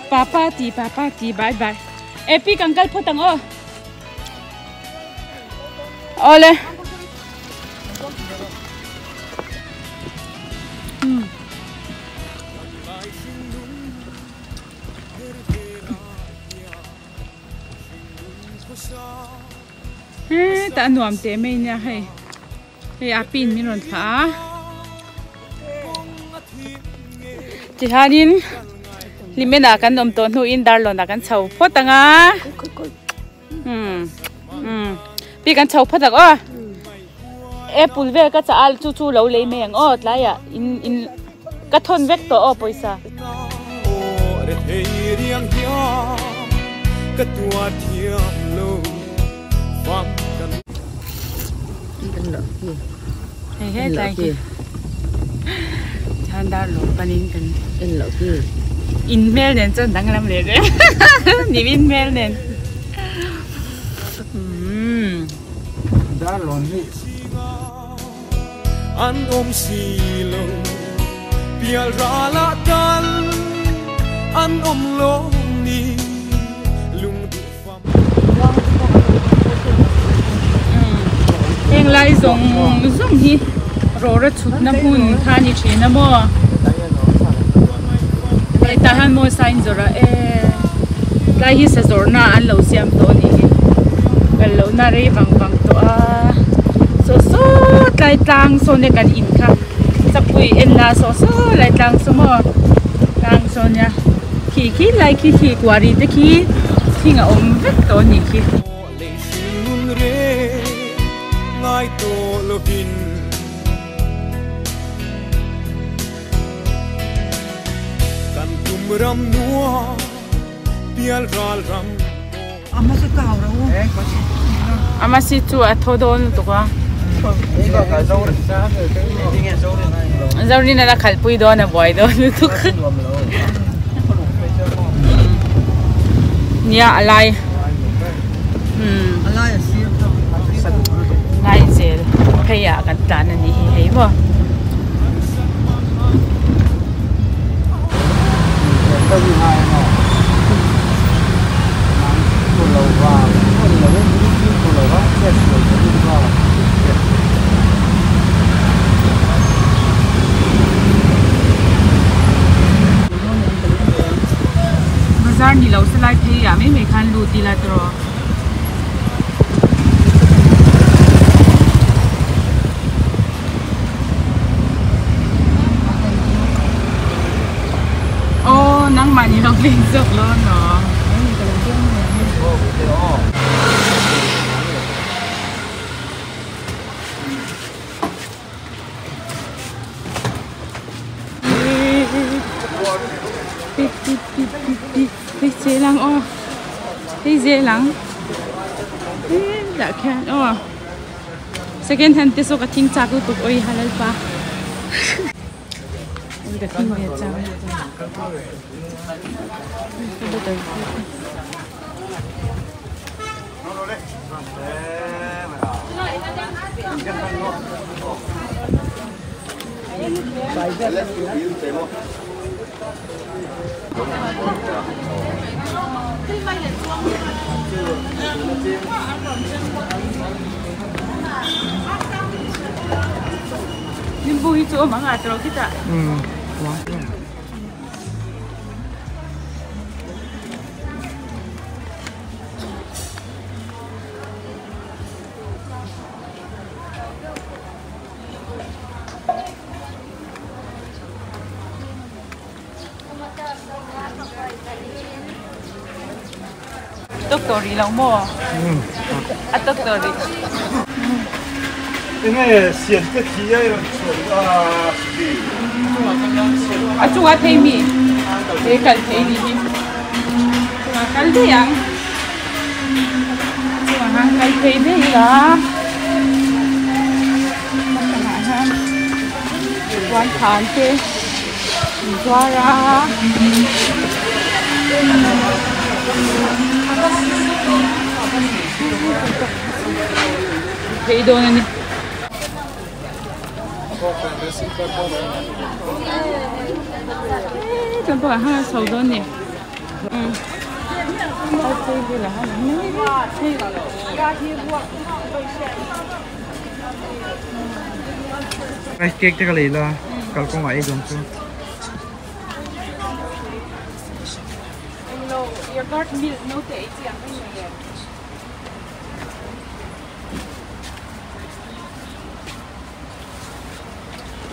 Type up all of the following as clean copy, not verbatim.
Papa ti papa ti bye bye. E pi kan kal phawt ang aw. Awle. Hmm. He ta nuam te mai nia hei. Hei a pin min rawn thlah a. Tihianin hlimen ah kan awm tawh hnuin darlawn ah kan chho phawt ang a. Umm umm pi kan chho phawt ang aw. Apple vel ka chah a chu chu lo lei mai ang aw tlaiah in in ka thawn vek tawh aw pawisa. Hei he tlai khi chuan dar lawm panin kan en loh khi in hmel nen chuan danglam leh reng ni in hmel nen umm dar lawn hi an awm si lo pial ral ah tal an awm lo ni lungduh fam. Heng lai zawng zawng hi rawra chhutna hmun kha a ni thin a maw? Hetah hian maw sign zawrh a e tlai hi sa zawrhna an lo siam tawh a nih hi kal lohna rei vang vang tawh a saw saw tlai tlang sawn e kan in kha chakpui en la saw saw lai tlang saw maw tlang saw nia khi khi lai khi khi kuari te khi thing a awm vek tawh a nih khi. Ama si chu a thaw dawn lutuk a. Zorin a la khalhpui dawn a buai dawn lutuk. Nia a lai. Ngai zel phei ah kan tlan a nih hi hei maw. Bazar ni lo se lai phei ah mai mai khan lut ila tawh. Aw nangmah ni lo veng zawk lo naw. Hei zel ang aw hei zel ang hetah khian aw second hand te saw ka thing chak lutuk awi halal pa ui ka thing ve chak Nimbu hi chu awm ang a tawrh khitah. Tawk tawh rih lo maw? A tawk tawh rih. Enge sian te thi a i rawn chhuah a si. A chungah thei mi he kal thei ni hi. Chungah kal daih ang. Chungah han kal thei daih ila. Hmasangah hian puan than te an zuar a. Phei dawn a ni. Kan pawh ah chho dawn ni. Rice cake te ka lei la kalkawng ah ei dawn chu. Englo yogurt milk no te ei chi ang ka ni em.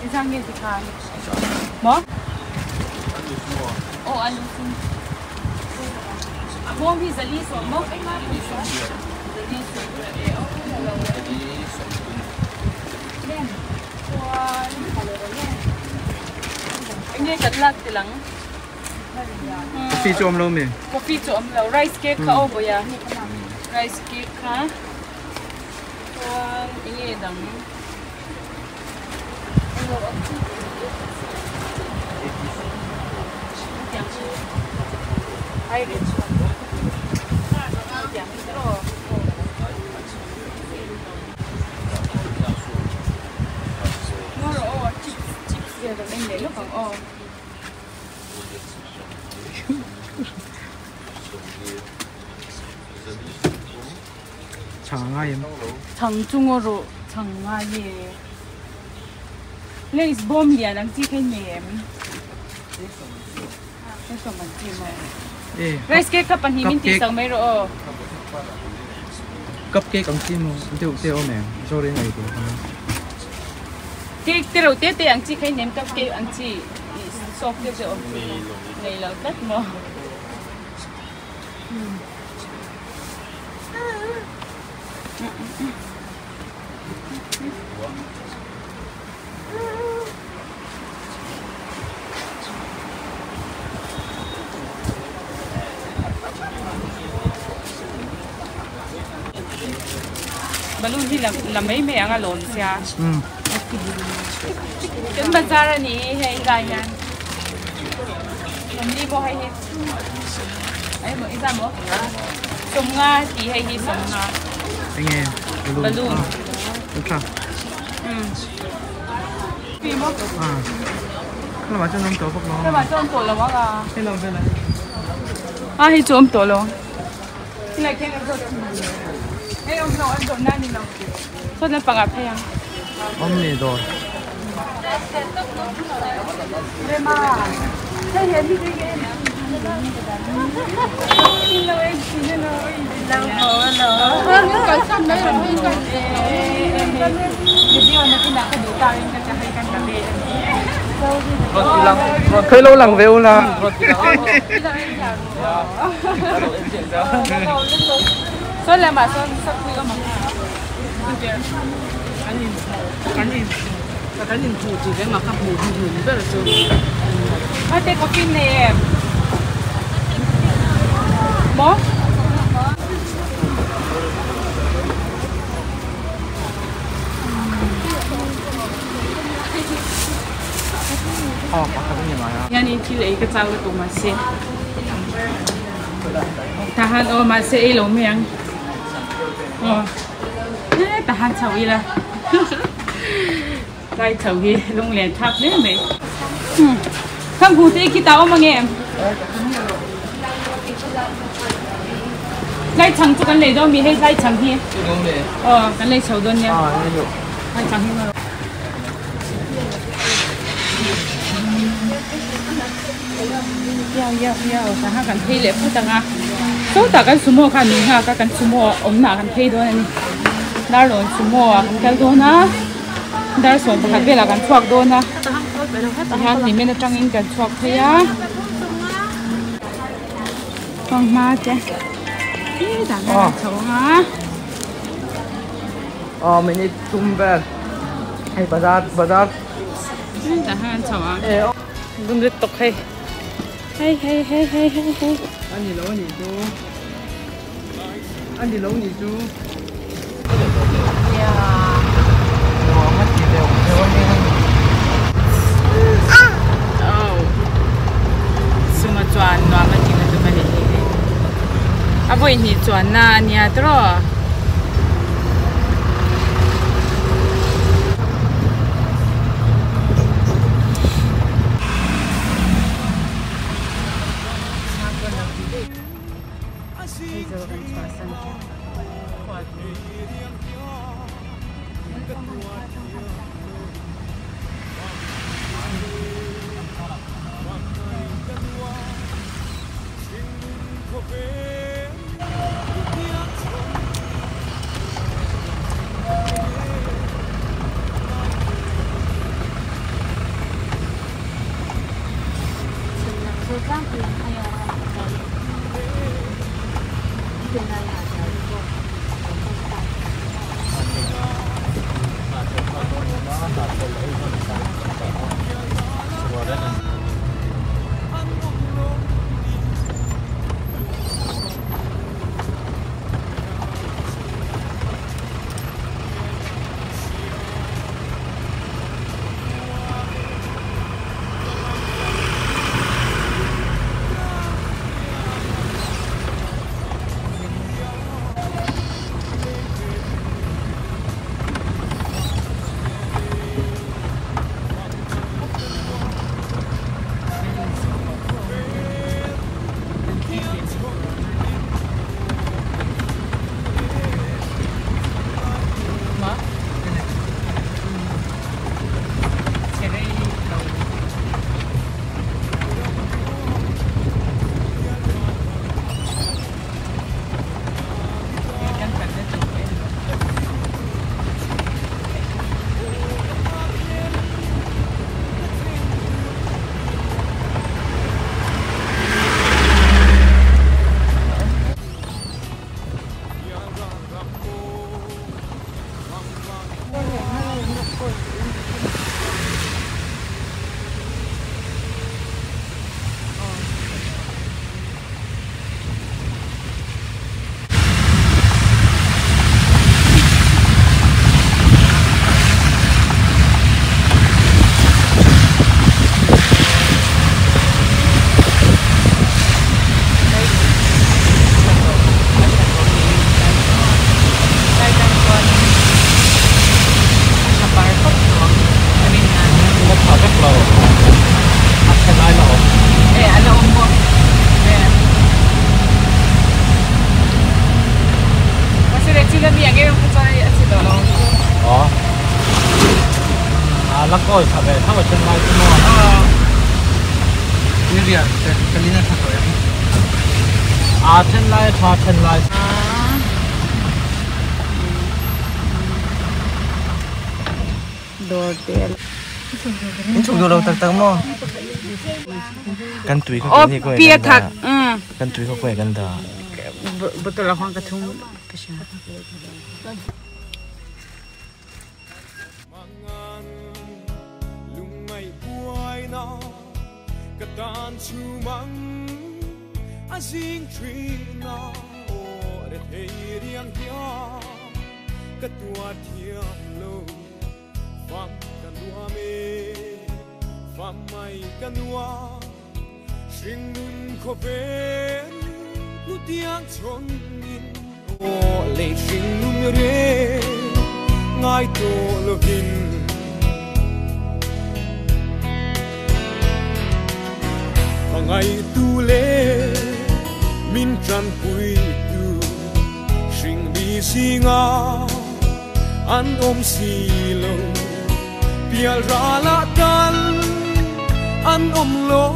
Engzang nge tikhan maw? Aw alu chu. A bawm hi zali sawm maw? Zali sawm Enge kan lak tilang. Coffee chu awm lo mi? Coffee chu awm lo. Rice cake kha aw bawih a. Rice cake kha. Chuan enge dang. Chhang a ngai em? Chhang chu ngaw rawh chhang ngai e. Lays bawm lian ang chi kha i nei em? Sawm ang chi maw? Rice cake kha pahnih min tih sak mai rawh aw. Cup cake ang chi maw? Deuh te awm em? Zawrin ei tur kha. Cake te reuh te te ang chi kha i nei em? Cup cake ang chi soft deuh deuh awm chi kha nei lo tlat maw? Balloon hi la mai mai ang a lawm sia kan bazar a ni hei lai hian sawmli pawh hei hi eng emaw i zam maw sawmnga tih hei hi sawmnga enge balloon Lamah chuan awm tawh bawk lo. Lamah chuan awm tawh lo ang a. Hei lam velah. A hei chu awm tawh lo. Helai khian an zawt hei awm lo an zawrh na a ni lo. Sawt lampangah phei ang. Awm ni dawr. Rema. Hei hian hi hei em. Hello em hello. Khơi lâu lằng về ula. Maw? Hianin thil ei ka chau lutuk mahse tahan aw mahse ei lo mai ang aw tahan chho ila tlai chho hi lunglen thlak hle mai khang hmu te khi ta awm ang em tlai chhang chu kan lei dawn mi hei tlai chhang hi aw kan lei chho dawn nia tlai chhang hi Yau yau yau sangha kan phei leh phut ang a sawtah kan sumo kha min nghak a kan sumo awmna kan phei dawn a ni darlawn sumo ah kan kal dawn a dar 11 velah kan chhuak dawn a tihian hnimen atangin kan chhuak phei a fanghma te hetah hian an chho ang a. Aw minute tum vel hei bazar bazar hetah hian an chho ang lum lutuk hei hei hei hei hei hei hei ani lo ani chu ani lo ni chu Suma chuan nuam a ti lutuk a ni hi hei a vawi hnih chuan na a nia tawh. Kan tui kha ni ko pia thak kan tui kha ko kan da botol hong ka thung ka sha mangan lungai buai na ka tan chu mang a jing tri na o re thei riang hia ka tua thiam lo pham ka nua me pham mai ka nua sinh nun kho ven nu tiang chon in o le sinh nun re ngai to lo hin ngai tu le min tran pui tu sinh bi singa an om si lo pial ra la tal an om lo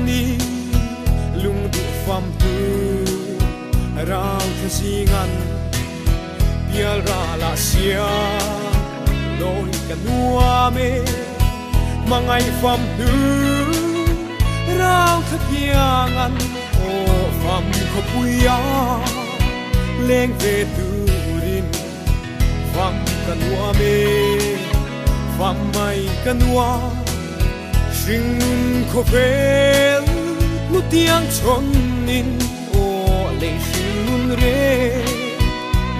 ni lung du pham tu rao the singan pial ra la sia loi ka nua me mangai pham tu rao the kiangan o pham kho puia leng ve turin pham ka nua me pham mai ka nua sinh nun kho vel nu tiang chon in o le sinh nun re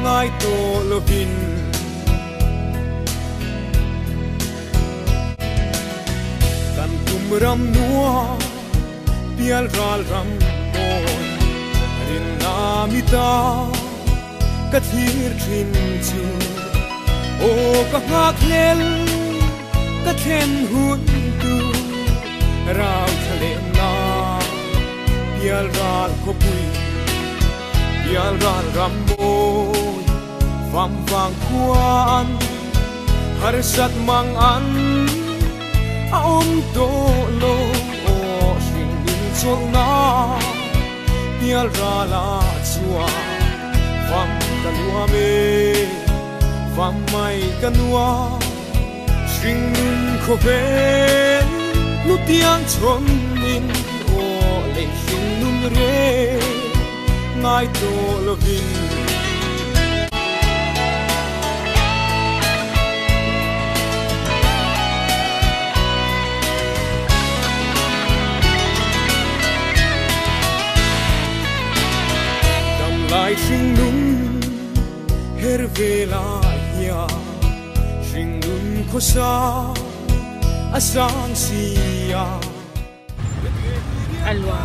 ngai to lo hin kan tum ram nua pial ral ram moi rin na mi ta ka thir thin chu o ka ngak lel ka then hun tu rao thale na pial ral kho pui pial ral ram moi pham vang khuan har sat mang an a om to lo o sinh nun chol na pial ra la chua pham ka nua me pham mai ka nua sinh nun kho ven nu tiang chon in o le Hei hring nun re ngai to lovin. Dam lai hring nun her vela hia hring nun kho sa a sang sia. Alwa.